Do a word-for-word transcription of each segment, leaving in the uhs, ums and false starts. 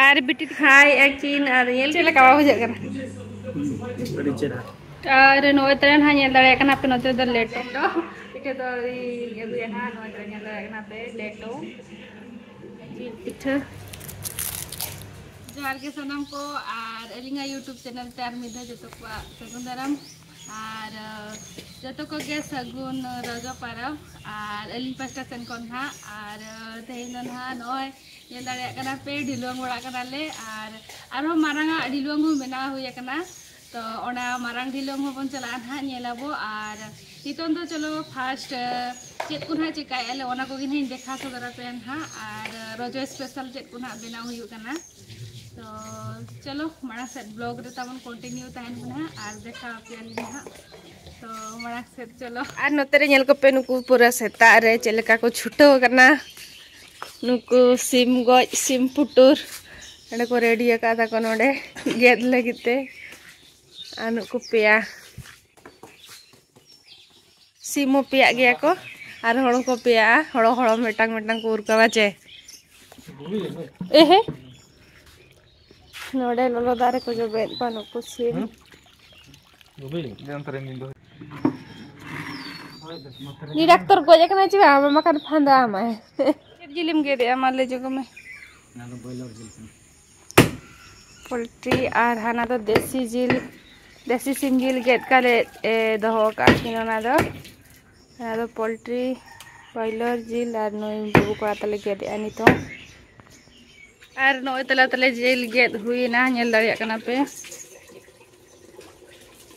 ᱟᱨ ᱵᱤᱴᱤ ᱦᱟᱭ ᱟᱹᱠᱤᱱ ᱟᱨ ᱧᱮᱞ ᱪᱮᱫ ᱞᱮᱠᱟ ᱵᱟᱝ ᱵᱩᱡᱷᱟᱹᱜ ᱠᱟᱱᱟ? ᱟᱹᱰᱤ ᱪᱮᱦᱨᱟ᱾ ᱟᱨ ᱱᱚᱜᱼᱚᱭ ᱛᱟᱨᱟ ᱱᱟᱦᱟᱜ ᱧᱮᱞ ᱫᱟᱲᱮᱭᱟᱜ ᱠᱟᱱᱟ ᱯᱮ, ᱱᱚᱛᱮ ᱫᱚ ᱞᱮᱴᱚ ᱯᱤᱴᱷᱟᱹ ᱫᱚ ᱤᱧ ᱟᱹᱜᱩᱭᱟ ᱱᱟᱦᱟᱜ᱾ ᱱᱚᱜᱼᱚᱭ ᱛᱟᱨᱟ ᱧᱮᱞ ᱫᱟᱲᱮᱭᱟᱜ ᱠᱟᱱᱟ ᱯᱮ ᱞᱮᱴᱚ ᱡᱤᱞ ᱯᱤᱴᱷᱟᱹ᱾ ᱡᱚᱦᱟᱨ ᱜᱮ ᱥᱟᱱᱟᱢ ᱠᱚ, ᱟᱨ ᱟᱹᱞᱤᱧᱟᱜ YouTube channel ᱛᱮ ᱟᱨ ᱢᱤᱫ ᱫᱷᱟᱣ ᱡᱚᱛᱚ ᱠᱚᱣᱟᱜ ᱥᱟᱹᱜᱩᱱ ᱫᱟᱨᱟᱢ᱾ ᱟᱨ ᱡᱚᱛᱚ ᱠᱚᱜᱮ ᱥᱟᱹᱜᱩᱱ ᱨᱚᱡᱚ ᱯᱟᱨᱟᱵᱽ ᱟᱨ ᱟᱹᱞᱤᱧ ᱯᱟᱥᱴᱟ ᱥᱮᱱ ᱠᱷᱚᱱ ᱱᱟᱦᱟᱜ᱾ ᱟᱨ ᱛᱮᱦᱮᱧ ᱫᱚ ᱱᱟᱦᱟᱜ ᱱᱚᱜᱼᱚᱭ ᱧᱮᱞ ᱫᱟᱲᱮᱭᱟᱜ ᱠᱟᱱᱟ ᱯᱮ, ᱰᱷᱤᱞᱣᱟᱹᱝ ᱵᱟᱲᱟᱜ ᱠᱟᱱᱟᱞᱮ᱾ ᱟᱨ ᱟᱨᱦᱚᱸ ᱢᱟᱨᱟᱝ ᱟᱜ ᱰᱷᱤᱞᱣᱟᱹᱝ ᱦᱚᱸ ᱵᱮᱱᱟᱣ ᱦᱩᱭ ᱟᱠᱟᱱᱟ᱾ ᱛᱚ ᱚᱱᱟ ᱢᱟᱨᱟᱝ ᱰᱷᱤᱞᱣᱟᱹᱝ ᱦᱚᱸᱵᱚᱱ ᱪᱟᱞᱟᱜᱼᱟ ᱱᱟᱦᱟᱜ, ᱧᱮᱞ ᱟᱵᱚ᱾ ᱟᱨ ᱱᱤᱛᱚᱝ ᱫᱚ ᱪᱚᱞᱚ first ᱪᱮᱫ ᱠᱚ ᱱᱟᱦᱟᱜ ᱪᱮᱠᱟᱭᱮᱫᱼᱟ ᱞᱮ, ᱚᱱᱟ ᱠᱚᱜᱮ ᱱᱟᱦᱟᱜ ᱤᱧ ᱫᱮᱠᱷᱟᱣ ᱥᱚᱫᱚᱨ ᱟᱯᱮᱭᱟ ᱱᱟᱦᱟᱜ᱾ ᱟᱨ ᱨᱚᱡᱚ special ᱪᱮᱫ ᱠᱚ ᱱᱟᱦᱟᱜ ᱵᱮᱱᱟᱣ ᱦᱩᱭᱩᱜ ᱠᱟᱱᱟ᱾ ᱛᱚ ᱪᱚᱞᱚ ᱢᱟᱲᱟᱝ ᱥᱮᱫ vlog ᱨᱮ ᱛᱟᱵᱚᱱ continue ᱛᱟᱦᱮᱱ ᱠᱟᱱᱟ ᱟᱨ ᱫᱮᱠᱷᱟᱣ ᱟᱯᱮᱭᱟᱞᱤᱧ ᱱᱟᱦᱟᱜ᱾ ᱛᱚ ᱢᱟᱲᱟᱝ ᱥᱮᱫ ᱪᱚᱞᱚ᱾ ᱟᱨ ᱱᱚᱛᱮ ᱨᱮ ᱧᱮᱞ ᱠᱚᱯᱮ, ᱱᱩᱠᱩ ᱯᱩᱨᱟᱹ ᱥᱮᱛᱟᱜ ᱨᱮ ᱪᱮᱫ ᱞᱮᱠᱟ ᱠᱚ ᱪᱷᱩᱴᱟᱹᱣ ᱟᱠᱟᱱᱟ᱾ ᱱᱩᱠᱩ ᱥᱤᱢ ᱜᱚᱡ, ᱥᱤᱢ ᱯᱩᱴᱩᱨ ᱚᱸᱰᱮ ᱠᱚ ready ᱟᱠᱟᱫᱟ ᱠᱚ ᱱᱚᱰᱮ ᱜᱮᱫ ᱞᱟᱹᱜᱤᱫ ᱛᱮ᱾ ᱟᱨ ᱱᱩᱠᱩ ᱯᱮᱭᱟ ᱥᱤᱢ ᱦᱚᱸ ᱯᱮᱭᱟᱜ ᱜᱮᱭᱟ ᱠᱚ ᱟᱨ ᱦᱚᱲ ᱦᱚᱸᱠᱚ ᱯᱮᱭᱟᱜᱼᱟ᱾ ᱦᱚᱲᱚ ᱦᱚᱲᱚ ᱢᱤᱫᱴᱟᱝ ᱢᱤᱫᱴᱟᱝ ᱠᱚ ᱩᱨᱠᱟᱣᱟ ᱪᱮ? ᱮᱦᱮ, ᱱᱚᱰᱮ ᱞᱚᱞᱚ ᱫᱟᱜ ᱨᱮᱠᱚ ᱡᱚᱵᱮᱭᱮᱫ ᱠᱚᱣᱟ ᱱᱩᱠᱩ ᱥᱤᱢ᱾ ᱩᱱᱤ ᱰᱟᱠᱛᱚᱨ ᱜᱚᱡ ᱟᱠᱟᱱᱟᱭ ᱪᱮ ᱵᱟᱝ? ᱟᱢ ᱵᱟᱠᱷᱟᱱ ᱯᱷᱟᱸᱫᱟ ᱟᱢᱟᱭ᱾ ᱪᱮᱫ ᱡᱤᱞᱮᱢ ᱜᱮᱫᱮᱜᱼᱟ? ᱢᱟ ᱞᱟᱹᱭ ᱡᱚᱝ ᱢᱮ᱾ ᱚᱱᱟ ᱫᱚ ᱵᱚᱭᱞᱟᱨ ᱡᱤᱞ ᱠᱟᱱᱟ᱾ ᱯᱳᱞᱴᱨᱤ ᱟᱨ ᱦᱟᱱᱟ ᱫᱚ ᱫᱮᱥᱤ ᱡᱤᱞ, ᱫᱮᱥᱤ ᱥᱤᱢ ᱡᱤᱞ ᱜᱮᱫ ᱠᱟᱛᱮ ᱮ ᱫᱚᱦᱚ ᱟᱠᱟᱫ ᱠᱤᱱ᱾ ᱚᱱᱟ ᱫᱚ, ᱚᱱᱟ ᱫᱚ ᱯᱳᱞᱴᱨᱤ, ᱵᱚᱭᱞᱟᱨ ᱡᱤᱞ᱾ ᱟᱨ ᱱᱩᱭ ᱵᱟᱹᱵᱩ ᱠᱚᱲᱟ ᱛᱟᱞᱮ ᱜᱮᱫᱮᱜᱼᱟ ᱱᱤᱛᱚᱝ᱾ ᱟᱨ ᱱᱚᱜᱼᱚᱭ ᱛᱟᱞᱟ ᱛᱟᱞᱮ ᱡᱤᱞ ᱜᱮᱫ ᱦᱩᱭᱮᱱᱟ, ᱧᱮᱞ ᱫᱟᱲᱮᱭᱟᱜ ᱠᱟᱱᱟ ᱯᱮ᱾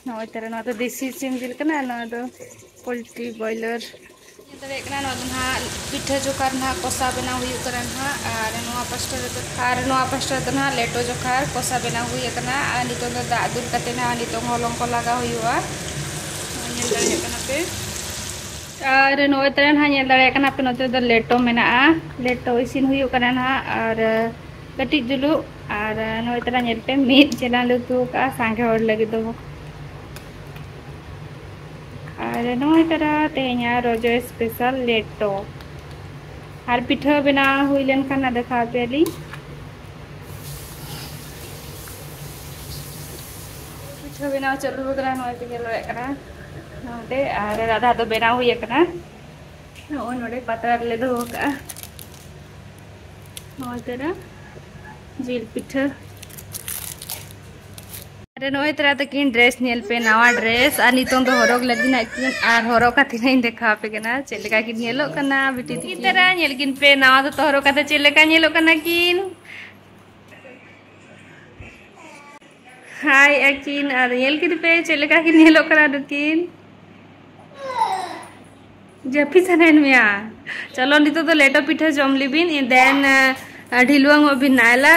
ᱱᱚᱜᱼᱚᱭ ᱛᱟᱦᱞᱮ ᱱᱚᱣᱟ ᱫᱚ ᱫᱮᱥᱤ ᱥᱤᱢ ᱡᱤᱞ ᱠᱟᱱᱟ, ᱟᱨ ᱱᱚᱣᱟ ᱫᱚ ᱯᱳᱞᱴᱨᱤ ᱵᱚᱭᱞᱟᱨ᱾ ᱧᱮᱞ ᱫᱟᱲᱮᱭᱟᱜ ᱠᱟᱱᱟ, ᱱᱚᱣᱟ ᱫᱚ ᱱᱟᱦᱟᱜ ᱯᱤᱴᱷᱟᱹ ᱡᱚᱠᱷᱟᱨ ᱱᱟᱦᱟᱜ ᱠᱚᱥᱟ ᱵᱮᱱᱟᱣ ᱦᱩᱭᱩᱜ ᱠᱟᱱᱟ ᱱᱟᱦᱟᱜ᱾ ᱟᱨ ᱱᱚᱣᱟ ᱯᱟᱥᱴᱟ ᱨᱮᱫᱚ, ᱟᱨ ᱱᱚᱣᱟ ᱯᱟᱥᱴᱟ ᱨᱮᱫᱚ ᱱᱟᱦᱟᱜ ᱞᱮᱴᱚ ᱡᱚᱠᱷᱟᱨ ᱠᱚᱥᱟ ᱵᱮᱱᱟᱣ ᱦᱩᱭ ᱟᱠᱟᱱᱟ᱾ ᱟᱨ ᱱᱤᱛᱚᱝ ᱫᱚ ᱫᱟᱜ ᱫᱩᱞ ᱠᱟᱛᱮ ᱱᱟᱦᱟᱜ ᱱᱤᱛᱚᱝ ᱦᱚᱞᱚᱝ ᱠᱚ ᱞᱟᱜᱟᱣ ᱦᱩᱭᱩᱜᱼᱟ᱾ ᱧᱮᱞ ᱫᱟᱲᱮᱭᱟᱜ ᱠᱟᱱᱟ ᱯᱮ᱾ ᱟᱨ ᱱᱚᱜᱼᱚᱭ ᱛᱟᱦᱞᱮ ᱱᱟᱦᱟᱜ ᱧᱮᱞ ᱫᱟᱲᱮᱭᱟᱜ ᱠᱟᱱᱟ ᱯᱮ, ᱱᱚᱛᱮ ᱫᱚ ᱞᱮᱴᱚ ᱢᱮᱱᱟᱜᱼᱟ, ᱞᱮᱴᱚ ᱤᱥᱤᱱ ᱦᱩᱭᱩᱜ ᱠᱟᱱᱟ ᱱᱟᱦᱟᱜ᱾ ᱟᱨ ᱠᱟᱹᱴᱤᱡ ᱡᱩᱞᱩᱜ᱾ ᱟᱨ ᱱᱚᱜᱼᱚᱭ ᱛᱟᱦᱞᱮ ᱧᱮᱞ ᱯᱮ, ᱢᱤᱫ ᱪᱮᱞᱟᱝ ᱞᱮ ᱩᱛᱩ ᱟᱠᱟᱫᱼᱟ ᱥᱟᱸᱜᱮ ᱦᱚᱲ ᱞᱟᱹᱜᱤᱫ ᱫᱚ᱾ ᱟᱨ ᱱᱚᱜᱼᱚᱭ ᱛᱟᱨᱟ ᱛᱮᱦᱮᱧᱟᱜ ᱨᱚᱡᱚ special ᱞᱮᱴᱚ᱾ ᱟᱨ ᱯᱤᱴᱷᱟᱹ ᱵᱮᱱᱟᱣ ᱦᱩᱭ ᱞᱮᱱᱠᱷᱟᱱ ᱱᱟᱜ ᱫᱮᱠᱷᱟᱣ ᱟᱯᱮᱭᱟᱞᱤᱧ᱾ ᱵᱮᱱᱟᱣ ᱪᱟᱹᱞᱩ ᱟᱠᱟᱱᱟ, ᱱᱚᱜᱼᱚᱭ ᱯᱮ ᱧᱮᱞ ᱫᱟᱲᱮᱭᱟᱜ ᱠᱟᱱᱟ᱾ ᱱᱚᱰᱮ ᱟᱨ ᱟᱫᱷᱟ ᱫᱚ ᱵᱮᱱᱟᱣ ᱦᱩᱭ ᱟᱠᱟᱱᱟ᱾ ᱱᱚᱜᱼᱚᱭ ᱱᱚᱰᱮ ᱯᱟᱛᱲᱟ ᱨᱮᱞᱮ ᱫᱚᱦᱚ ᱠᱟᱜᱼᱟ᱾ ᱱᱚᱜᱼᱚᱭ ᱛᱟᱨᱟ ᱡᱤᱞ ᱯᱤᱴᱷᱟᱹ᱾ ᱟᱨ ᱱᱚᱜᱼᱚᱭ ᱛᱟᱨᱟ ᱛᱟᱹᱠᱤᱱ ᱰᱨᱮᱥ ᱧᱮᱞ ᱯᱮ, ᱱᱟᱣᱟ ᱰᱨᱮᱥ, ᱟᱨ ᱱᱤᱛᱚᱝ ᱫᱚ ᱦᱚᱨᱚᱜ ᱞᱟᱹᱜᱤᱫ ᱱᱟᱜ ᱠᱤᱱ, ᱟᱨ ᱦᱚᱨᱚᱜ ᱠᱟᱛᱮ ᱦᱟᱸᱜ ᱤᱧ ᱫᱮᱠᱷᱟᱣ ᱟᱯᱮ ᱠᱟᱱᱟ ᱪᱮᱫ ᱞᱮᱠᱟ ᱠᱤᱱ ᱧᱮᱞᱚᱜ ᱠᱟᱱᱟ ᱵᱤᱴᱤ ᱛᱟᱹᱠᱤᱱ᱾ ᱛᱟᱨᱟ ᱧᱮᱞ ᱠᱤᱱ ᱯᱮ, ᱱᱟᱣᱟ ᱫᱚᱛᱚ ᱦᱚᱨᱚᱜ ᱠᱟᱛᱮ ᱪᱮᱫ ᱞᱮᱠᱟ ᱧᱮᱞᱚᱜ ᱠᱟᱱᱟ ᱠᱤᱱ᱾ ᱦᱟᱭ ᱟᱹᱠᱤᱱ, ᱟᱨ ᱧᱮᱞ ᱠᱮᱫ ᱯᱮ ᱪᱮᱫ ᱞᱮᱠᱟ ᱠᱤᱱ ᱧᱮᱞᱚᱜ ᱠᱟᱱᱟ ᱱᱩᱠᱤᱱ᱾ ᱡᱟᱹᱯᱤᱫ ᱥᱟᱱᱟᱭᱮᱫ ᱢᱮᱭᱟ? ᱪᱚᱞᱚ ᱱᱤᱛᱚᱜ ᱫᱚ ᱞᱮᱴᱚ ᱯᱤᱴᱷᱟᱹ ᱡᱚᱢ ᱞᱮᱵᱤᱱ, then ᱰᱷᱤᱞᱣᱟᱹᱝ ᱚᱜ ᱵᱤᱱ ᱱᱟᱭᱞᱟ᱾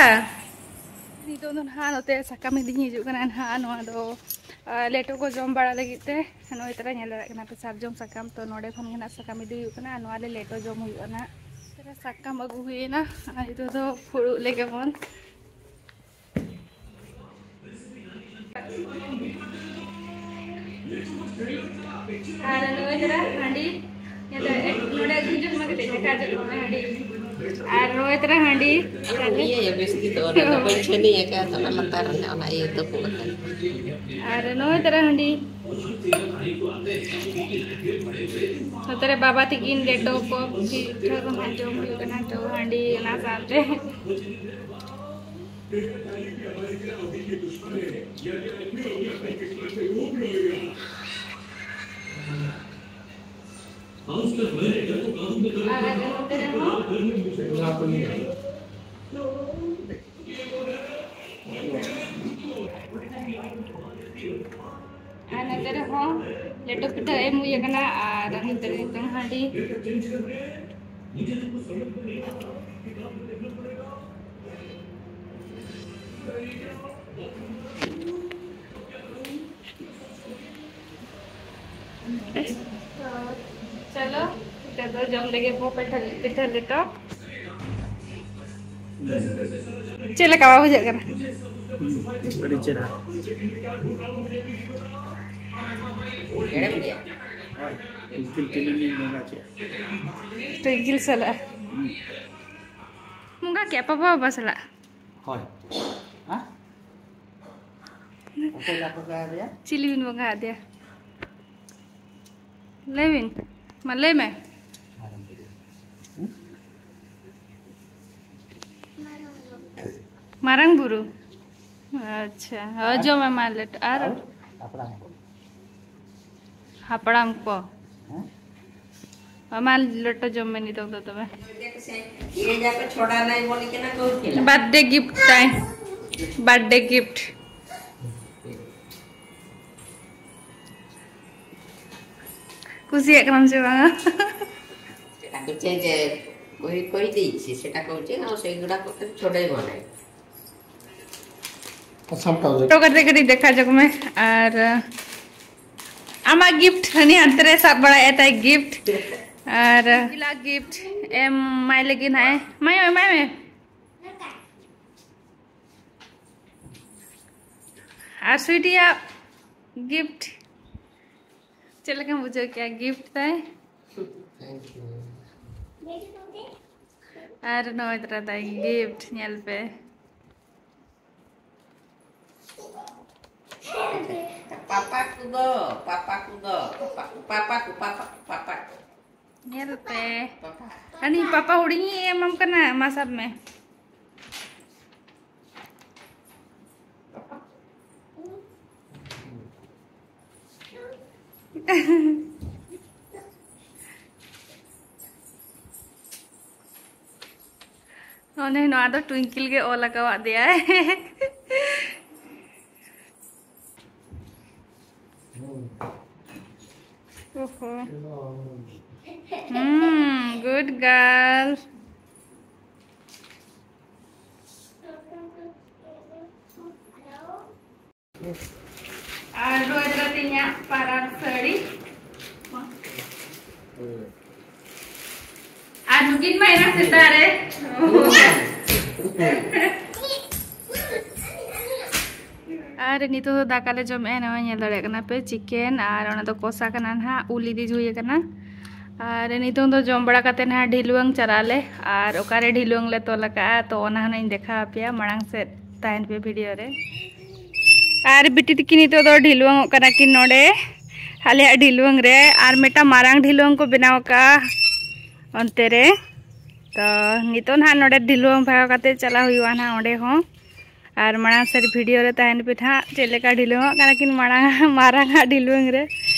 ᱱᱤᱛᱚᱜ ᱫᱚ ᱱᱟᱦᱟᱜ ᱱᱚᱛᱮ ᱥᱟᱠᱟᱢ ᱤᱫᱤᱧ ᱦᱤᱡᱩᱜ ᱠᱟᱱᱟ ᱱᱟᱦᱟᱜ, ᱱᱚᱣᱟ ᱫᱚ ᱟᱨ ᱞᱮᱴᱚ ᱠᱚ ᱡᱚᱢ ᱵᱟᱲᱟ ᱞᱟᱹᱜᱤᱫ ᱛᱮ ᱱᱚᱜᱼᱚᱭ ᱛᱟᱨᱟ ᱧᱮᱞ ᱫᱟᱲᱮᱭᱟᱜ ᱠᱟᱱᱟ ᱯᱮ ᱥᱟᱨᱡᱚᱢ ᱥᱟᱠᱟᱢ, ᱛᱚ ᱱᱚᱰᱮ ᱠᱷᱚᱱ ᱜᱮ ᱱᱟᱜ ᱥᱟᱠᱟᱢ ᱤᱫᱤ ᱦᱩᱭᱩᱜ ᱠᱟᱱᱟ ᱟᱨ ᱱᱚᱣᱟ ᱞᱮ ᱞᱮᱴᱚ ᱡᱚᱢ ᱦᱩᱭᱩᱜᱼᱟ ᱱᱟᱜ᱾ ᱛᱟᱨᱟ ᱥᱟᱠᱟᱢ ᱟᱹᱜᱩ ᱦᱩᱭᱮᱱᱟ ᱟᱨ ᱱᱤᱛᱚᱜ ᱫᱚ ᱯᱷᱩᱲᱩᱜ ᱞᱮᱜᱮ ᱵᱚᱱ᱾ ᱟᱨ ᱱᱚᱜᱼᱚᱭ ᱛᱟᱨᱟ ᱦᱟᱺᱰᱤ, ᱱᱚᱰᱮ ᱟᱹᱜᱩ ᱡᱚᱝ ᱢᱟ ᱠᱟᱹᱴᱤᱡ ᱫᱮᱠᱷᱟ ᱡᱚᱝ ᱢᱟ ᱦᱟᱺᱰᱤ᱾ ᱟᱨ ᱱᱚᱜᱼᱚᱭ ᱛᱟᱨᱟ ᱦᱟᱺᱰᱤ᱾ ᱤᱭᱟᱹ ᱵᱮᱥ ᱜᱮ ᱫᱚ, ᱚᱱᱟ ᱫᱚ ᱵᱟᱹᱧ ᱪᱷᱟᱹᱱᱤ ᱟᱠᱟᱫ, ᱚᱱᱟ ᱞᱟᱛᱟᱨ ᱨᱮ ᱚᱱᱟ ᱤᱭᱟᱹ ᱫᱚ᱾ ᱟᱨ ᱱᱚᱜᱼᱚᱭ ᱛᱟᱨᱟ ᱦᱟᱺᱰᱤ᱾ ᱱᱚᱛᱮ ᱨᱮ ᱵᱟᱵᱟ ᱛᱤᱠᱤᱱ ᱞᱮᱴᱚ ᱠᱚ ᱯᱤᱴᱷᱟᱹ ᱠᱚ ᱱᱟᱜ ᱡᱚᱢ ᱦᱩᱭᱩᱜ ᱠᱟᱱᱟ, ᱛᱚ ᱦᱟᱺᱰᱤ ᱚᱱᱟ ᱥᱟᱶᱛᱮ᱾ ᱟᱨ ᱱᱚᱛᱮ ᱨᱮᱦᱚᱸ ᱟᱨ ᱱᱚᱛᱮ ᱨᱮᱦᱚᱸ ᱞᱮᱴᱚ ᱯᱤᱴᱷᱟᱹ ᱮᱢ ᱦᱩᱭ ᱟᱠᱟᱱᱟ᱾ ᱟᱨ ᱱᱚᱛᱮ ᱨᱮ ᱱᱤᱛᱚᱝ ᱦᱟᱺᱰᱤ᱾ ᱛᱚ, ᱪᱚᱞᱚ, ᱱᱤᱛᱚᱜ ᱫᱚ ᱡᱚᱢ ᱞᱮᱜᱮ ᱵᱚ ᱯᱤᱴᱷᱟᱹ, ᱯᱤᱴᱷᱟᱹ ᱞᱮᱴᱚ᱾ ᱪᱮᱫ ᱞᱮᱠᱟ ᱵᱟᱝ ᱵᱩᱡᱷᱟᱹᱜ ᱠᱟᱱᱟ? ᱟᱹᱰᱤ ᱪᱮᱦᱨᱟ᱾ ᱦᱮᱲᱮᱢ ᱜᱮᱭᱟ᱾ ᱦᱳᱭ, ᱛᱤᱞ ᱛᱤᱞ ᱞᱤᱧ ᱵᱚᱸᱜᱟ ᱠᱮᱜᱼᱟ᱾ ᱛᱤᱞ ᱥᱟᱞᱟᱜ᱾ ᱵᱚᱸᱜᱟ ᱠᱮᱜᱼᱟ ᱯᱟᱯᱟ ᱵᱟᱵᱟ ᱥᱟᱞᱟᱜ᱾ ᱦᱳᱭ᱾ ᱦᱮᱸ? ᱚᱠᱚᱭ ᱞᱟᱹᱴᱩ ᱠᱟᱭ ᱫᱮᱭᱟ? ᱪᱤᱞᱤ ᱵᱤᱱ ᱵᱚᱸᱜᱟ ᱟᱫᱮᱭᱟ? ᱞᱟᱹᱭ ᱵᱤᱱ, ᱢᱟ ᱞᱟᱹᱭ ᱢᱮ᱾ ᱢᱟᱨᱟᱝ ᱵᱩᱨᱩ᱾ ᱟᱪᱪᱷᱟ, ᱦᱳᱭ, ᱡᱚᱢ ᱮᱢᱟ ᱞᱮᱴ ᱟᱨ ᱦᱟᱯᱲᱟᱢ ᱠᱚ᱾ ᱦᱟᱯᱲᱟᱢ ᱠᱚ᱾ ᱦᱮᱸ? ᱢᱟ ᱞᱮᱴᱚ ᱡᱚᱢ ᱢᱮ ᱱᱤᱛᱚᱜ ᱫᱚ ᱛᱚᱵᱮ᱾ ᱵᱟᱨᱛᱷᱰᱮ ᱜᱤᱯᱷᱴ ᱛᱟᱭ, ᱵᱟᱨᱛᱷᱰᱮ ᱜᱤᱯᱷᱴ᱾ ᱠᱩᱥᱤᱭᱟᱜ ᱠᱟᱱᱟᱢ ᱥᱮ ᱵᱟᱝᱟ? সেটা করছে যে ওই কই দিয়েছি, সেটা করছে না, ও সেইগুলা করতে ছোটই মনে হয়। ᱯᱷᱳᱴᱳ ᱠᱟᱛᱮ ᱠᱟᱹᱴᱤᱡ ᱫᱮᱠᱷᱟ ᱡᱚᱝ ᱢᱮ᱾ ᱟᱨ ᱟᱢᱟᱜ ᱜᱤᱯᱷᱴ ᱦᱟᱹᱱᱤ ᱦᱟᱱᱛᱮ ᱨᱮ ᱥᱟᱵ ᱵᱟᱲᱟᱭᱮᱫ ᱛᱟᱭ ᱜᱤᱯᱷᱴ᱾ ᱟᱨ ᱜᱤᱞᱟ ᱜᱤᱯᱷᱴ ᱮᱢ ᱮᱢᱟᱭ ᱞᱟᱹᱜᱤᱫ ᱦᱟᱸᱜ ᱮᱢᱟᱭ ᱢᱮ, ᱮᱢᱟᱭ ᱢᱮ᱾ ᱟᱨ ᱥᱩᱭᱴᱤᱭᱟᱜ ᱜᱤᱯᱷᱴ ᱪᱮᱫ ᱞᱮᱠᱟᱢ ᱵᱩᱡᱷᱟᱹᱣ ᱠᱮᱜᱼᱟ ᱜᱤᱯᱷᱴ ᱛᱟᱭ? ᱟᱨ ᱱᱚᱜᱼᱚᱭ ᱛᱚᱨᱟ ᱛᱟᱭ ᱜᱤᱯᱷᱴ ᱧᱮᱞ ᱯᱮ᱾ ᱯᱟᱯᱟ ᱠᱚᱫᱚ, ᱯᱟᱯᱟ ᱠᱚᱫᱚ, ᱯᱟᱯᱟ ᱠᱚ, ᱯᱟᱯᱟ ᱠᱚ, ᱯᱟᱯᱟ ᱠᱚ, ᱯᱟᱯᱟ ᱠᱚ᱾ ᱧᱮᱞ ᱯᱮ᱾ ᱯᱟᱯᱟ᱾ ᱦᱟᱹᱱᱤ ᱯᱟᱯᱟ ᱦᱩᱰᱤᱧᱤᱡ ᱮ ᱮᱢᱟᱢ ᱠᱟᱱᱟ, ᱢᱟ ᱥᱟᱵ ᱢᱮ᱾ ᱚᱱᱮ ᱱᱚᱣᱟ ᱫᱚ ᱴᱩᱭᱤᱝᱠᱤᱞ ᱜᱮ ᱚᱞ ᱟᱠᱟᱣᱟᱫ ᱫᱮᱭᱟᱭ᱾ ᱚᱦᱚ᱾ ᱦᱩᱸ, good girl. ᱟᱨ ᱱᱚᱜᱼᱚᱭ ᱫᱚ ᱛᱤᱧᱟᱜ ᱯᱟᱨᱟᱵᱽ ᱥᱟᱹᱲᱤ᱾ ᱟᱨ ᱱᱩᱠᱤᱱ ᱢᱟ ᱮᱱᱟᱝ ᱥᱮᱛᱟᱜ ᱨᱮ᱾ ᱟᱨ ᱱᱤᱛᱚᱜ ᱫᱚ ᱫᱟᱠᱟ ᱞᱮ ᱡᱚᱢᱮᱜᱼᱟ᱾ ᱱᱚᱜᱼᱚᱭ ᱧᱮᱞ ᱫᱟᱲᱮᱭᱟᱜ ᱠᱟᱱᱟ ᱯᱮ, ᱪᱤᱠᱮᱱ, ᱟᱨ ᱚᱱᱟ ᱫᱚ ᱠᱚᱥᱟ ᱠᱟᱱᱟ ᱱᱟᱦᱟᱜ, ᱩᱞ ᱤᱫᱤ ᱦᱩᱭ ᱟᱠᱟᱱᱟ᱾ ᱟᱨ ᱱᱤᱛᱚᱝ ᱫᱚ ᱡᱚᱢ ᱵᱟᱲᱟ ᱠᱟᱛᱮ ᱱᱟᱦᱟᱜ ᱰᱷᱤᱞᱣᱟᱹᱝ ᱪᱟᱞᱟᱜ ᱟᱞᱮ, ᱟᱨ ᱚᱠᱟᱨᱮ ᱰᱷᱤᱞᱣᱟᱹᱝ ᱞᱮ ᱛᱚᱞ ᱟᱠᱟᱜᱼᱟ, ᱛᱚ ᱚᱱᱟ ᱦᱚᱸ ᱱᱟᱧ ᱫᱮᱠᱷᱟᱣ ᱟᱯᱮᱭᱟ᱾ ᱢᱟᱲᱟᱝ ᱥᱮᱫ ᱛᱟᱦᱮᱱ ᱯᱮ ᱵᱷᱤᱰᱤᱭᱳ ᱨᱮ᱾ ᱟᱨ ᱵᱤᱴᱤ ᱛᱤᱠᱤᱱ ᱱᱤᱛᱚᱜ ᱫᱚ ᱰᱷᱤᱞᱣᱟᱹᱝ ᱚᱜ ᱠᱟᱱᱟ ᱠᱤᱱ ᱱᱚᱰᱮ ᱟᱞᱮᱭᱟᱜ ᱰᱷᱤᱞᱣᱟᱹᱝ ᱨᱮ᱾ ᱟᱨ ᱢᱤᱫᱴᱟᱝ ᱢᱟᱨᱟᱝ ᱰᱷᱤᱞᱣᱟᱹᱝ ᱠᱚ ᱵᱮᱱᱟᱣ ᱟᱠᱟᱫᱼᱟ ᱚᱱᱛᱮ ᱨᱮ᱾ ᱛᱚ ᱱᱤᱛᱚᱜ ᱱᱟᱦᱟᱜ ᱱᱚᱰᱮ ᱰᱷᱤᱞᱣᱟᱹᱝ ᱵᱷᱟᱜᱟᱣ ᱠᱟᱛᱮ ᱪᱟᱞᱟᱣ ᱦᱩᱭᱩᱜᱼᱟ ᱱᱟᱦᱟᱜ ᱚᱸᱰᱮ ᱦᱚᱸ᱾ ᱟᱨ ᱢᱟᱲᱟᱝ ᱥᱮᱫ ᱵᱷᱤᱰᱤᱭᱳ ᱨᱮ ᱛᱟᱦᱮᱱ ᱯᱮ ᱱᱟᱦᱟᱜ, ᱪᱮᱫ ᱞᱮᱠᱟ ᱰᱷᱤᱞᱣᱟᱹᱝ ᱚᱜ ᱠᱟᱱᱟ ᱠᱤᱱ ᱢᱟᱲᱟᱝ, ᱢᱟᱨᱟᱝ ᱟᱜ ᱰᱷᱤᱞᱣᱟᱹᱝ ᱨᱮ᱾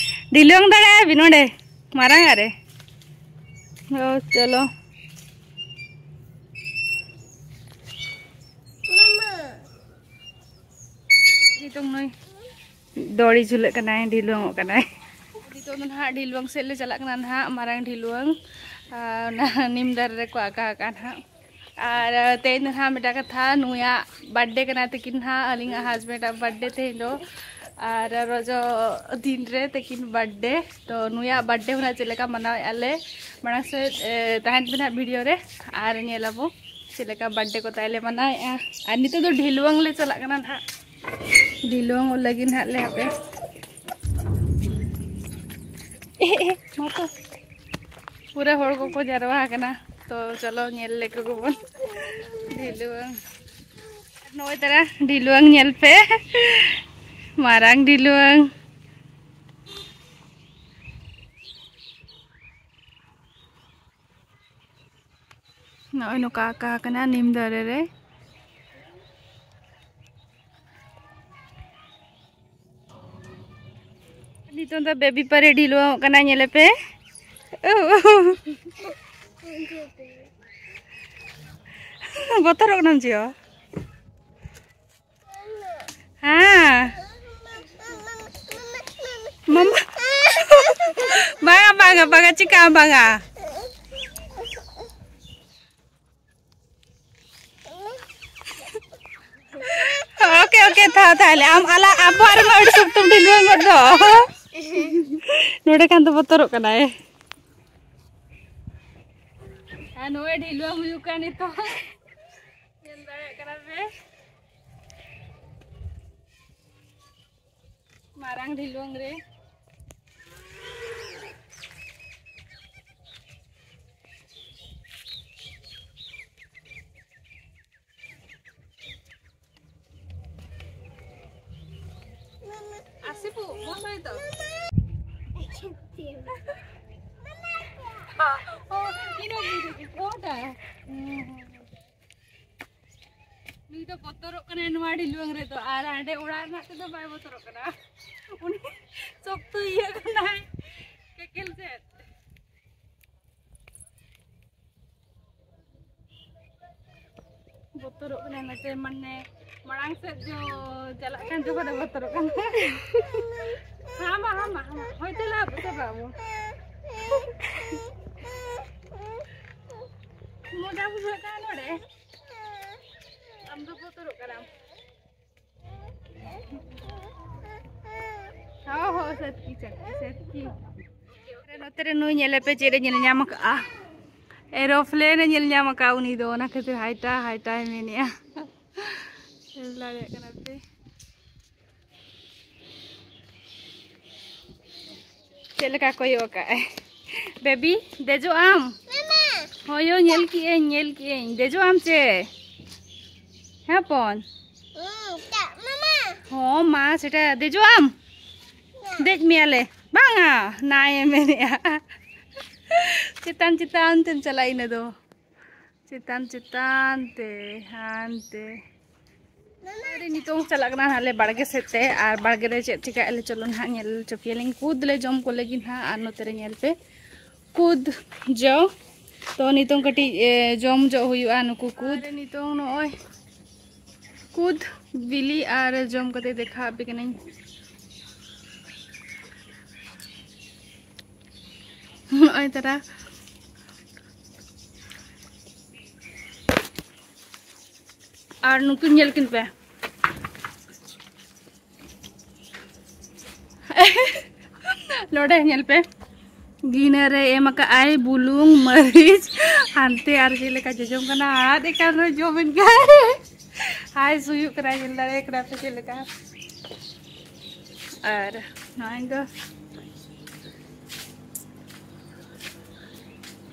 ᱰᱷᱤᱞᱣᱟᱹᱝ ᱫᱟᱲᱮᱭᱟᱜᱼᱟ ᱵᱤᱱ ᱱᱚᱰᱮ ᱢᱟᱨᱟᱝ ᱟᱜ ᱨᱮ? ᱚ, ᱪᱚᱞᱚ᱾ ᱱᱤᱛᱚᱝ ᱱᱩᱭ ᱫᱚᱲᱤ ᱡᱷᱩᱞᱟᱹᱜ ᱠᱟᱱᱟᱭ, ᱰᱷᱤᱞᱣᱟᱹᱝ ᱚᱜ ᱠᱟᱱᱟᱭ᱾ ᱱᱤᱛᱚᱜ ᱫᱚ ᱱᱟᱦᱟᱜ ᱰᱷᱤᱞᱣᱟᱹᱝ ᱥᱮᱫ ᱞᱮ ᱪᱟᱞᱟᱜ ᱠᱟᱱᱟ ᱱᱟᱦᱟᱜ, ᱢᱟᱨᱟᱝ ᱰᱷᱤᱞᱣᱟᱹᱝ᱾ ᱟᱨ ᱚᱱᱟ ᱱᱤᱢ ᱫᱟᱨᱮ ᱨᱮᱠᱚ ᱟᱠᱟ ᱟᱠᱟᱫ ᱱᱟᱦᱟᱜ᱾ ᱟᱨ ᱛᱮᱦᱮᱧ ᱫᱚ ᱱᱟᱦᱟᱜ ᱢᱤᱫᱴᱟᱝ ᱠᱟᱛᱷᱟ, ᱱᱩᱭᱟᱜ ᱵᱟᱨᱛᱷᱰᱮ ᱠᱟᱱᱟ ᱛᱤᱠᱤᱱ ᱱᱟᱦᱟᱜ, ᱟᱹᱞᱤᱧᱟᱜ ᱦᱟᱥᱵᱮᱱᱰ ᱟᱜ ᱵᱟᱨᱛᱷᱰᱮ ᱛᱮᱦᱮᱧ ᱫᱚ᱾ ᱟᱨ ᱨᱚᱡᱚ ᱫᱤᱱ ᱨᱮ ᱛᱤᱠᱤᱱ ᱵᱟᱨᱛᱷᱰᱮ, ᱛᱚ ᱱᱩᱭᱟᱜ ᱵᱟᱨᱛᱷᱰᱮ ᱦᱚᱸ ᱱᱟᱦᱟᱜ ᱪᱮᱫ ᱞᱮᱠᱟ ᱢᱟᱱᱟᱣᱮᱫᱼᱟ ᱞᱮ, ᱢᱟᱲᱟᱝ ᱥᱮᱫ, ᱮ, ᱛᱟᱦᱮᱱ ᱯᱮ ᱱᱟᱦᱟᱜ ᱵᱷᱤᱰᱤᱭᱳ ᱨᱮ ᱟᱨ ᱧᱮᱞ ᱟᱵᱚ ᱪᱮᱫ ᱞᱮᱠᱟ ᱵᱟᱨᱛᱷᱰᱮ ᱠᱚ ᱛᱟᱭ ᱞᱮ ᱢᱟᱱᱟᱣᱮᱫᱼᱟ᱾ ᱟᱨ ᱱᱤᱛᱚᱜ ᱫᱚ ᱰᱷᱤᱞᱣᱟᱹᱝ ᱞᱮ ᱪᱟᱞᱟᱜ ᱠᱟᱱᱟ ᱱᱟᱦᱟᱜ᱾ ᱰᱷᱤᱞᱣᱟᱹᱝ ᱚᱜ ᱞᱟᱹᱜᱤᱫ ᱱᱟᱦᱟᱜ ᱞᱮ ᱦᱟᱯᱮ᱾ ᱮ, ᱮ, ᱢᱟ ᱛᱚ᱾ ᱯᱩᱨᱟᱹ ᱦᱚᱲ ᱠᱚᱠᱚ ᱡᱟᱨᱣᱟ ᱟᱠᱟᱱᱟ᱾ ᱛᱚ ᱪᱚᱞᱚ ᱧᱮᱞ ᱞᱮᱠᱚ ᱜᱮᱵᱚᱱ᱾ ᱰᱷᱤᱞᱣᱟᱹᱝ᱾ ᱱᱚᱜᱼᱚᱭ ᱛᱟᱨᱟ ᱰᱷᱤᱞᱣᱟᱹᱝ ᱧᱮᱞ ᱯᱮ᱾ ᱢᱟᱨᱟᱝ ᱰᱷᱤᱞᱣᱟᱹᱝ᱾ ᱱᱚᱜᱼᱚᱭ ᱱᱚᱝᱠᱟ ᱟᱠᱟ ᱟᱠᱟᱱᱟ ᱱᱤᱢ ᱫᱟᱨᱮ ᱨᱮ᱾ ᱱᱤᱛᱚᱝ ᱫᱚ ᱵᱮᱵᱤ ᱯᱟᱨᱮ ᱰᱷᱤᱞᱣᱟᱹᱝ ᱚᱜ ᱠᱟᱱᱟ, ᱧᱮᱞᱮ ᱯᱮ᱾ ᱵᱚᱛᱚᱨᱚᱜ ᱠᱟᱱᱟᱢ ᱪᱮᱫ? ᱦᱮᱸ᱾ ᱢᱟᱢᱟ᱾ ᱵᱟᱝᱟ, ᱵᱟᱝᱟ, ᱵᱟᱝᱟ, ᱪᱤᱠᱟᱹᱜ ᱟᱢ ᱵᱟᱝᱟ᱾ ᱳᱠᱮ, ᱳᱠᱮ, ᱛᱷᱟ-, ᱛᱟᱦᱞᱮ ᱟᱢ ᱟᱞᱟ-, ᱟᱵᱚᱣᱟᱜ ᱨᱮᱢᱟ ᱟᱹᱰᱤ ᱥᱚᱠᱛᱚᱢ ᱰᱷᱤᱞᱣᱟᱹᱝ ᱜᱚᱫ ᱫᱚ᱾ ᱱᱚᱰᱮ ᱠᱷᱟᱱ ᱫᱚ ᱵᱚᱛᱚᱨᱚᱜ ᱠᱟᱱᱟᱭ᱾ ᱟᱨ ᱱᱚᱜᱼᱚᱭ ᱰᱷᱤᱞᱣᱟᱹᱝ ᱦᱩᱭᱩᱜ ᱠᱟᱱ ᱱᱤᱛᱚᱜ᱾ ᱧᱮᱞ ᱫᱟᱲᱮᱭᱟᱜ ᱠᱟᱱᱟ ᱯᱮ? ᱢᱟᱨᱟᱝ ᱰᱷᱤᱞᱣᱟᱹᱝ ᱨᱮ᱾ ᱛᱚ? ᱚ, ᱤᱧ ᱦᱚᱸ ᱵᱩᱡᱷᱟᱹᱣ ᱠᱮᱫ ᱠᱚᱣᱟ, ᱚᱠᱟᱴᱟᱜ? ᱱᱩᱭ ᱫᱚ ᱵᱚᱛᱚᱨᱚᱜ ᱠᱟᱱᱟᱭ ᱱᱚᱣᱟ ᱰᱷᱤᱞᱣᱟᱹᱝ ᱨᱮᱫᱚ, ᱟᱨ ᱦᱟᱸᱰᱮ ᱚᱲᱟᱜ ᱨᱮᱱᱟᱜ ᱛᱮᱫᱚ ᱵᱟᱭ ᱵᱚᱛᱚᱨᱚᱜ ᱠᱟᱱᱟ᱾ ᱩᱱᱤ ᱥᱚᱠᱛᱚ ᱤᱭᱟᱹ ᱠᱟᱱᱟᱭ ᱠᱮᱠᱮᱞ ᱥᱮᱫ᱾ ᱵᱚᱛᱚᱨᱚᱜ ᱠᱟᱱᱟᱭ ᱱᱚᱛᱮ, ᱢᱟᱱᱮ ᱢᱟᱲᱟᱝ ᱥᱮᱫ ᱡᱚ ᱪᱟᱞᱟᱜ ᱠᱟᱱ ᱡᱚᱠᱷᱚᱱ ᱮ ᱵᱚᱛᱚᱨᱚᱜ ᱠᱟᱱᱟ᱾ ᱦᱟᱢᱟ, ᱦᱟᱢᱟ, ᱦᱟᱢᱟ᱾ ᱦᱳᱭ, ᱪᱟᱞᱟᱜ ᱟᱵᱚ, ᱪᱟᱞᱟᱜ ᱟᱵᱚ᱾ ᱢᱚᱡᱟ ᱵᱩᱡᱷᱟᱹᱜ ᱠᱟᱱᱟ ᱱᱚᱰᱮ᱾ ᱟᱢ ᱫᱚ ᱵᱚᱛᱚᱨᱚᱜ ᱠᱟᱱᱟᱢ᱾ ᱦᱚᱸ, ᱦᱚᱸ, ᱥᱟᱹᱛᱠᱤ, ᱥᱟᱹᱛᱠᱤ, ᱥᱟᱹᱛᱠᱤ᱾ ᱱᱚᱛᱮ ᱨᱮ ᱱᱩᱭ ᱧᱮᱞᱮ ᱯᱮ, ᱪᱮᱫ ᱮ ᱧᱮᱞ ᱧᱟᱢ ᱟᱠᱟᱫᱼᱟ᱾ Aeroplane ᱮ ᱧᱮᱞ ᱧᱟᱢ ᱟᱠᱟᱫᱼᱟ ᱩᱱᱤ ᱫᱚ, ᱚᱱᱟ ᱠᱷᱟᱹᱛᱤᱨ ᱦᱟᱭᱴᱟ, ᱦᱟᱭᱴᱟᱭ ᱢᱮᱱᱮᱫᱼᱟ᱾ ᱧᱮᱞ ᱫᱟᱲᱮᱭᱟᱜ ᱠᱟᱱᱟ ᱯᱮ᱾ ᱪᱮᱫ ᱞᱮᱠᱟ ᱠᱚᱭᱚᱜ ᱟᱠᱟᱫ ᱟᱭ᱾ ᱵᱮᱵᱤ, ᱫᱮᱡᱚᱜ ᱟᱢ? ᱦᱳᱭᱳ, ᱧᱮᱞ ᱠᱮᱜ ᱟᱹᱧ, ᱧᱮᱞ ᱠᱮᱜ ᱟᱹᱧ᱾ ᱫᱮᱡᱚᱜ ᱟᱢ ᱪᱮ? ᱦᱮᱸ ᱦᱚᱯᱚᱱ? ᱦᱚᱸ ᱢᱟ, ᱥᱮᱴᱟ ᱫᱮᱡᱚᱜ ᱟᱢ? ᱫᱮᱡ ᱢᱮᱭᱟᱞᱮ᱾ ᱵᱟᱝᱟ, ᱱᱟᱭ ᱮ ᱢᱮᱱᱮᱜᱼᱟ᱾ ᱪᱮᱛᱟᱱ ᱪᱮᱛᱟᱱ ᱛᱮᱢ ᱪᱟᱞᱟᱜᱼᱟ ᱤᱱᱟᱹ ᱫᱚ᱾ ᱪᱮᱛᱟᱱ ᱪᱮᱛᱟᱱ ᱛᱮ, ᱦᱟᱱᱛᱮ᱾ ᱟᱨ ᱱᱤᱛᱚᱝ ᱪᱟᱞᱟᱜ ᱠᱟᱱᱟ ᱱᱟᱦᱟᱜ ᱞᱮ ᱵᱟᱲᱜᱮ ᱥᱮᱫ ᱛᱮ, ᱟᱨ ᱵᱟᱲᱜᱮ ᱨᱮ ᱪᱮᱫ ᱪᱤᱠᱟᱹᱜᱼᱟ ᱞᱮ, ᱪᱚᱞᱚ ᱱᱟᱦᱟᱜ ᱧᱮᱞ ᱦᱚᱪᱚ ᱯᱮᱭᱟᱞᱤᱧ᱾ ᱠᱩᱫ ᱞᱮ ᱡᱚᱢ ᱠᱚ ᱞᱟᱹᱜᱤᱫ ᱱᱟᱦᱟᱜ, ᱟᱨ ᱱᱚᱛᱮ ᱨᱮ ᱧᱮᱞ ᱯᱮ ᱠᱩᱫ ᱡᱚ᱾ ᱛᱚ ᱱᱤᱛᱚᱝ ᱠᱟᱹᱴᱤᱡ, ᱮ, ᱡᱚᱢ ᱡᱚᱜ ᱦᱩᱭᱩᱜᱼᱟ ᱱᱩᱠᱩ ᱠᱩᱫ᱾ ᱟᱨ ᱱᱤᱛᱚᱝ ᱱᱚᱜᱼᱚᱭ ᱠᱩᱫ ᱵᱤᱞᱤ ᱟᱨ ᱡᱚᱢ ᱠᱟᱛᱮ ᱫᱮᱠᱷᱟ ᱟᱯᱮ ᱠᱟᱹᱱᱟᱹᱧ᱾ ᱱᱚᱜᱼᱚᱭ ᱛᱟᱨᱟ᱾ ᱟᱨ ᱱᱩᱠᱤᱱ ᱧᱮᱞ ᱠᱤᱱ ᱯᱮ᱾ ᱱᱚᱰᱮ ᱧᱮᱞ ᱯᱮ, ᱜᱤᱱᱟᱹ ᱨᱮ ᱮᱢ ᱟᱠᱟᱫ ᱟᱭ ᱵᱩᱞᱩᱝ, ᱢᱟᱹᱨᱤᱪ, ᱦᱟᱱᱛᱮ ᱟᱨ ᱪᱮᱫ ᱞᱮᱠᱟ ᱡᱚᱡᱚᱢ ᱠᱟᱱᱟ, ᱟᱨ ᱮᱠᱟᱱ ᱨᱮ ᱡᱚᱢᱮᱱ ᱜᱮᱭᱟᱭ᱾ ᱦᱟᱭ ᱥᱩᱭᱩᱜ ᱠᱟᱱᱟ, ᱧᱮᱞ ᱫᱟᱲᱮᱭᱟᱜ ᱠᱟᱱᱟ ᱯᱮ ᱪᱮᱫ ᱞᱮᱠᱟ᱾ ᱟᱨ ᱱᱚᱜᱼᱚᱭ ᱫᱚ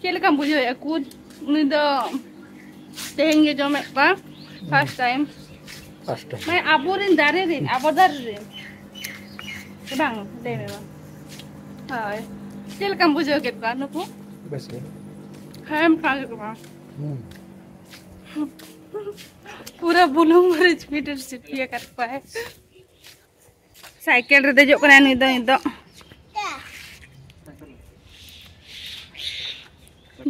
ᱪᱮᱫ ᱞᱮᱠᱟᱢ ᱵᱩᱡᱷᱟᱹᱣᱮᱫᱼᱟ ᱠᱩᱫ? ᱩᱱᱤ ᱫᱚ ᱛᱮᱦᱮᱧ ᱜᱮ ᱡᱚᱢᱮᱫ ᱠᱚᱣᱟ, first time᱾ First time᱾ ᱢᱟᱱᱮ ᱟᱵᱚᱨᱮᱱ ᱫᱟᱨᱮ ᱨᱮᱱ, ᱟᱵᱚ ᱫᱟᱨᱮ ᱨᱮᱱ᱾ ᱵᱟᱝ, ᱞᱟᱹᱭ ᱢᱮ ᱵᱟᱝ᱾ ᱦᱳᱭ, ᱪᱮᱫ ᱞᱮᱠᱟᱢ ᱵᱩᱡᱷᱟᱹᱣ ᱠᱮᱫ ᱠᱚᱣᱟ ᱱᱩᱠᱩ? ᱵᱮᱥ ᱜᱮ᱾ ᱦᱮᱸ, ᱮᱢ ᱠᱷᱟᱣᱟ ᱠᱮᱫ ᱠᱚᱣᱟ᱾ ᱦᱩᱸ᱾ ᱯᱩᱨᱟᱹ ᱵᱩᱞᱩᱝ ᱢᱟᱹᱨᱤᱪ ᱯᱤᱴᱤᱨ ᱥᱤᱯᱤ ᱟᱠᱟᱫ ᱠᱚᱣᱟᱭ᱾ ᱥᱟᱭᱠᱮᱞ ᱨᱮ ᱫᱮᱡᱚᱜ ᱠᱟᱱᱟᱭ ᱱᱩᱭ ᱫᱚ ᱱᱤᱛᱚᱜ᱾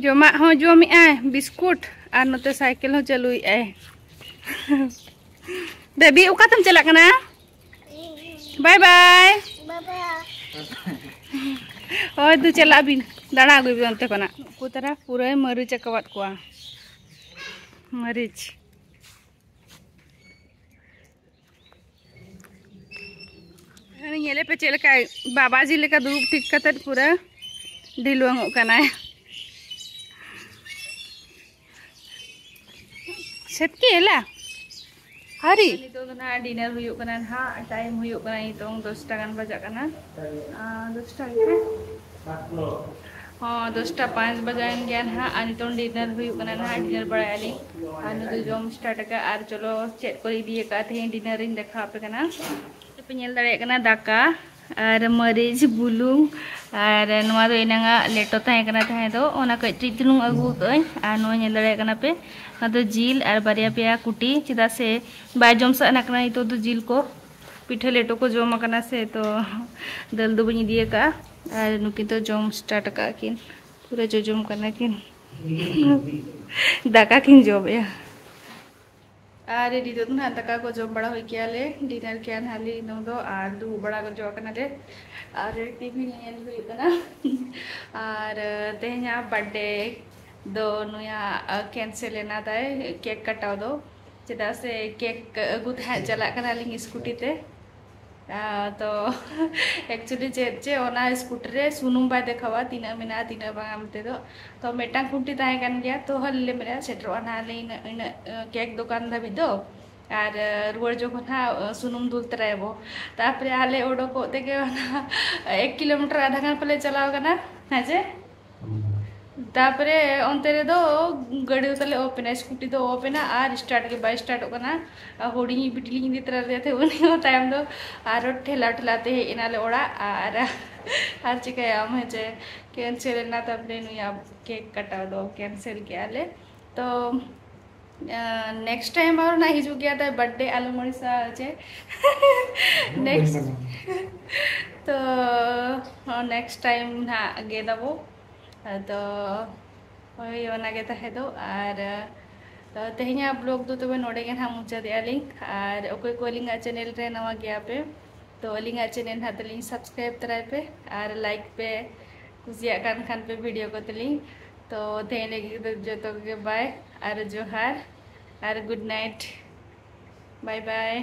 ᱡᱚᱢᱟᱜ ᱦᱚᱸ ᱡᱚᱢᱮᱜᱼᱟᱭ, ᱵᱤᱥᱠᱩᱴ, ᱟᱨ ᱱᱚᱛᱮ ᱥᱟᱭᱠᱮᱞ ᱦᱚᱸ ᱪᱟᱹᱞᱩᱭᱮᱜᱼᱟᱭ᱾ ᱵᱮᱵᱤ, ᱚᱠᱟᱛᱮᱢ ᱪᱟᱞᱟᱜ ᱠᱟᱱᱟ? ᱵᱟᱭ ᱵᱟᱭ᱾ ᱵᱟᱵᱟ᱾ ᱦᱳᱭ, ᱫᱩ ᱪᱟᱞᱟᱜ ᱵᱤᱱ, ᱫᱟᱬᱟ ᱟᱹᱜᱩᱭ ᱵᱤᱱ ᱚᱱᱛᱮ ᱠᱷᱚᱱᱟᱜ᱾ ᱩᱱᱠᱩ ᱛᱟᱨᱟ ᱯᱩᱨᱟᱹᱭ ᱢᱟᱹᱨᱤᱪ ᱟᱠᱟᱣᱟᱫ ᱠᱚᱣᱟ, ᱢᱟᱹᱨᱤᱪ᱾ ᱦᱟᱹᱱᱤ ᱧᱮᱞᱮ ᱯᱮ ᱪᱮᱫ ᱞᱮᱠᱟ, ᱵᱟᱵᱟᱡᱤ ᱞᱮᱠᱟ ᱫᱩᱲᱩᱵ ᱴᱷᱤᱠ ᱠᱟᱛᱮᱫ ᱯᱩᱨᱟᱹ ᱰᱷᱤᱞᱣᱟᱹᱝᱚᱜ ᱠᱟᱱᱟᱭ᱾ ᱥᱮᱛᱠᱤ ᱮᱞᱟ ᱦᱟᱨᱤ᱾ ᱱᱤᱛᱚᱜ ᱫᱚ ᱱᱟᱦᱟᱜ ᱰᱤᱱᱟᱨ ᱦᱩᱭᱩᱜ ᱠᱟᱱᱟ ᱱᱟᱦᱟᱜ, ᱴᱟᱭᱤᱢ ᱦᱩᱭᱩᱜ ᱠᱟᱱᱟ ᱱᱤᱛᱚᱝ ᱫᱚᱥᱴᱟ ᱜᱟᱱ ᱵᱟᱡᱟᱜ ᱠᱟᱱᱟ᱾ ᱟᱨ ᱫᱚᱥᱴᱟ ᱜᱮ᱾ ᱦᱚᱸ, ᱫᱚᱥᱴᱟ ᱯᱟᱸᱪ ᱵᱟᱡᱟᱣᱮᱱ ᱜᱮᱭᱟ ᱱᱟᱦᱟᱜ, ᱟᱨ ᱱᱤᱛᱚᱝ ᱰᱤᱱᱟᱨ ᱦᱩᱭᱩᱜ ᱠᱟᱱᱟ ᱱᱟᱦᱟᱜ, ᱰᱤᱱᱟᱨ ᱵᱟᱲᱟᱭᱟᱞᱤᱧ᱾ ᱟᱨ ᱱᱩᱭ ᱫᱚ ᱡᱚᱢ ᱥᱴᱟᱨᱴ ᱟᱠᱟᱫ, ᱟᱨ ᱪᱚᱞᱚ ᱪᱮᱫ ᱠᱚ ᱤᱫᱤ ᱟᱠᱟᱫ ᱛᱮᱦᱮᱧ ᱰᱤᱱᱟᱨ ᱤᱧ ᱫᱮᱠᱷᱟᱣ ᱟᱯᱮ ᱠᱟᱱᱟ᱾ ᱯᱮ ᱧᱮᱞ ᱫᱟᱲᱮᱭᱟᱜ ᱠᱟᱱᱟ ᱫᱟᱠᱟ ᱟᱨ ᱢᱟᱹᱨᱤᱪ, ᱵᱩᱞᱩᱝ, ᱟᱨ ᱱᱚᱣᱟ ᱫᱚ ᱮᱱᱟᱝᱟᱜ ᱞᱮᱴᱚ ᱛᱟᱦᱮᱸ ᱠᱟᱱᱟ ᱛᱟᱦᱮᱸ ᱫᱚ, ᱚᱱᱟ ᱠᱟᱹᱡ ᱠᱟᱹᱡ ᱪᱩᱞᱩᱝ ᱟᱹᱜᱩ ᱟᱠᱟᱫᱟᱹᱧ᱾ ᱟᱨ ᱱᱚᱣᱟ ᱧᱮᱞ ᱫᱟᱲᱮᱭᱟᱜ ᱠᱟᱱᱟ ᱯᱮ, ᱱᱚᱣᱟ ᱫᱚ ᱡᱤᱞ ᱟᱨ ᱵᱟᱨᱭᱟ ᱯᱮᱭᱟ ᱠᱩᱴᱤ, ᱪᱮᱫᱟᱜ ᱥᱮ ᱵᱟᱭ ᱡᱚᱢ ᱥᱟᱱᱟ ᱠᱟᱱᱟ ᱱᱤᱛᱚᱜ ᱫᱚ ᱡᱤᱞ ᱠᱚ᱾ ᱯᱤᱴᱷᱟᱹ ᱞᱮᱴᱚ ᱠᱚ ᱡᱚᱢ ᱟᱠᱟᱱᱟ ᱥᱮ, ᱛᱚ ᱫᱟᱹᱞ ᱫᱚ ᱵᱟᱹᱧ ᱤᱫᱤ ᱟᱠᱟᱫᱼᱟ᱾ ᱟᱨ ᱱᱩᱠᱤᱱ ᱫᱚ ᱡᱚᱢ ᱥᱴᱟᱨᱴ ᱟᱠᱟᱫ ᱠᱤᱱ, ᱯᱩᱨᱟᱹ ᱡᱚᱡᱚᱢ ᱠᱟᱱᱟ ᱠᱤᱱ᱾ ᱫᱟᱠᱟ ᱠᱤᱱ ᱡᱚᱢᱮᱜᱼᱟ᱾ ᱟᱨ ᱱᱤᱛᱚᱜ ᱫᱚ ᱱᱟᱦᱟᱜ ᱫᱟᱠᱟ ᱠᱚ ᱡᱚᱢ ᱵᱟᱲᱟ ᱦᱩᱭ ᱠᱮᱜᱼᱟ ᱞᱮ, ᱰᱤᱱᱟᱨ ᱠᱮᱜᱼᱟ ᱱᱟᱦᱟᱜ ᱞᱮ ᱱᱤᱛᱚᱝ ᱫᱚ, ᱟᱨ ᱫᱩᱲᱩᱵ ᱵᱟᱲᱟ ᱜᱚᱡᱚᱜ ᱠᱟᱱᱟ ᱞᱮ, ᱟᱨ ᱴᱤᱵᱷᱤ ᱧᱮᱧᱮᱞ ᱦᱩᱭᱩᱜ ᱠᱟᱱᱟ᱾ ᱟᱨ ᱛᱮᱦᱮᱧᱟᱜ ᱵᱟᱨᱛᱷᱰᱮ ᱫᱚ ᱱᱩᱭᱟᱜ ᱠᱮᱱᱥᱮᱞ ᱮᱱᱟ ᱛᱟᱭ, ᱠᱮᱠ ᱠᱟᱴᱟᱣ ᱫᱚ, ᱪᱮᱫᱟᱜ ᱥᱮ ᱠᱮᱠ ᱟᱹᱜᱩ ᱛᱟᱦᱮᱸᱫ ᱪᱟᱞᱟᱜ ᱠᱟᱱᱟᱞᱤᱧ ᱥᱠᱩᱴᱤ ᱛᱮ᱾ ᱟᱨ ᱛᱚ ᱮᱠᱪᱩᱭᱮᱞᱤ ᱪᱮᱫ ᱪᱮ ᱚᱱᱟ ᱥᱠᱩᱴᱤ ᱨᱮ ᱥᱩᱱᱩᱢ ᱵᱟᱭ ᱫᱮᱠᱷᱟᱣᱟ ᱛᱤᱱᱟᱹᱜ ᱢᱮᱱᱟᱜᱼᱟ ᱛᱤᱱᱟᱹᱜ ᱵᱟᱝᱟ ᱢᱮᱱᱛᱮ ᱫᱚ᱾ ᱛᱚ ᱢᱤᱫᱴᱟᱝ ᱠᱷᱩᱱᱴᱤ ᱛᱟᱦᱮᱸ ᱠᱟᱱ ᱜᱮᱭᱟ, ᱛᱚ ᱦᱟᱞᱮ ᱞᱮ ᱢᱮᱱᱟ ᱥᱮᱴᱮᱨᱚᱜᱼᱟ ᱱᱟᱦᱟᱜ ᱞᱮ ᱤᱱᱟᱹᱜ, ᱤᱱᱟᱹᱜ, ᱠᱮᱠ ᱫᱚᱠᱟᱱ ᱫᱷᱟᱹᱵᱤᱡ ᱫᱚ᱾ ᱟᱨ ᱨᱩᱣᱟᱹᱲ ᱡᱚᱠᱷᱚᱱ ᱦᱟᱸᱜ ᱥᱩᱱᱩᱢ ᱫᱩᱞ ᱛᱚᱨᱟᱭᱟᱵᱚ᱾ ᱛᱟᱨᱯᱚᱨᱮ ᱟᱞᱮ ᱚᱰᱚᱠᱚᱜ ᱛᱮᱜᱮ ᱚᱱᱟ ᱮᱠ ᱠᱤᱞᱳᱢᱤᱴᱟᱨ ᱟᱫᱷᱟ ᱜᱟᱱ ᱯᱟᱞᱮ ᱪᱟᱞᱟᱣ ᱠᱟᱱᱟ, ᱦᱮᱸ ᱪᱮ? ᱛᱟᱯᱚᱨᱮ ᱚᱱᱛᱮ ᱨᱮᱫᱚ ᱜᱟᱹᱰᱤ ᱫᱚ ᱛᱟᱞᱮ ᱚᱯᱷ ᱮᱱᱟ, ᱥᱠᱩᱴᱤ ᱫᱚ ᱚᱯᱷ ᱮᱱᱟ ᱟᱨ ᱥᱴᱟᱨᱴ ᱜᱮ ᱵᱟᱭ ᱥᱴᱟᱨᱴᱚᱜ ᱠᱟᱱᱟ᱾ ᱟᱨ ᱦᱩᱰᱤᱧᱤᱡ ᱵᱤᱴᱤ ᱞᱤᱧ ᱤᱫᱤ ᱛᱚᱨᱟ ᱞᱮᱫᱮᱭᱟ ᱛᱟᱦᱮᱸ, ᱩᱱᱤ ᱦᱚᱸ ᱛᱟᱭᱚᱢ ᱫᱚ ᱟᱨᱚ ᱴᱷᱮᱞᱟ ᱴᱷᱮᱞᱟ ᱛᱮ ᱦᱮᱡ ᱮᱱᱟᱞᱮ ᱚᱲᱟᱜ᱾ ᱟᱨ ᱟᱨ ᱪᱤᱠᱟᱹᱭᱟᱢ ᱦᱮᱸ ᱪᱮ, ᱠᱮᱱᱥᱮᱞ ᱮᱱᱟ᱾ ᱛᱟᱯᱚᱨᱮ ᱱᱩᱭᱟᱜ ᱠᱮᱠ ᱠᱟᱴᱟᱣ ᱫᱚ ᱠᱮᱱᱥᱮᱞ ᱠᱮᱜᱼᱟ ᱞᱮ᱾ ᱛᱚ ᱱᱮᱠᱥᱴ ᱴᱟᱭᱤᱢ ᱟᱨᱚ ᱱᱟᱜ ᱦᱤᱡᱩᱜ ᱜᱮᱭᱟ ᱛᱟᱭ ᱵᱟᱨᱛᱷᱰᱮ, ᱟᱞᱚᱢ ᱟᱹᱲᱤᱥᱟ ᱪᱮ᱾ ᱱᱮᱠᱥᱴ ᱛᱚ ᱱᱮᱠᱥᱴ ᱴᱟᱭᱤᱢ ᱱᱟᱜ ᱜᱮᱫᱟᱵᱚ᱾ ᱟᱫᱚ ᱦᱳᱭ, ᱚᱱᱟᱜᱮ ᱛᱟᱦᱮᱸ ᱫᱚ᱾ ᱟᱨ ᱛᱚ ᱛᱮᱦᱮᱧᱟᱜ ᱵᱞᱚᱜ ᱫᱚ ᱛᱚᱵᱮ ᱱᱚᱰᱮ ᱜᱮ ᱱᱟᱦᱟᱜ ᱢᱩᱪᱟᱹᱫᱮᱜᱼᱟ ᱞᱤᱧ᱾ ᱟᱨ ᱚᱠᱚᱭ ᱠᱚ ᱟᱹᱞᱤᱧᱟᱜ ᱪᱮᱱᱮᱞ ᱨᱮ ᱱᱟᱣᱟ ᱜᱮᱭᱟ ᱯᱮ, ᱛᱚ ᱟᱹᱞᱤᱧᱟᱜ ᱪᱮᱱᱮᱞ ᱱᱟᱦᱟᱜ ᱛᱟᱹᱞᱤᱧ ᱥᱟᱵᱥᱠᱨᱟᱭᱤᱵ ᱛᱚᱨᱟᱭ ᱯᱮ ᱟᱨ ᱞᱟᱭᱤᱠ ᱯᱮ, ᱠᱩᱥᱤᱭᱟᱜ ᱠᱟᱱ ᱠᱷᱟᱱ ᱯᱮ ᱵᱷᱤᱰᱤᱭᱳ ᱠᱚ ᱛᱟᱹᱞᱤᱧ᱾ ᱛᱚ ᱛᱮᱦᱮᱧ ᱞᱟᱹᱜᱤᱫ ᱫᱚ ᱡᱚᱛᱚ ᱠᱚᱜᱮ ᱵᱟᱭ ᱟᱨ ᱡᱚᱦᱟᱨ ᱟᱨ ᱜᱩᱰ ᱱᱟᱭᱤᱴ, ᱵᱟᱭ ᱵᱟᱭ᱾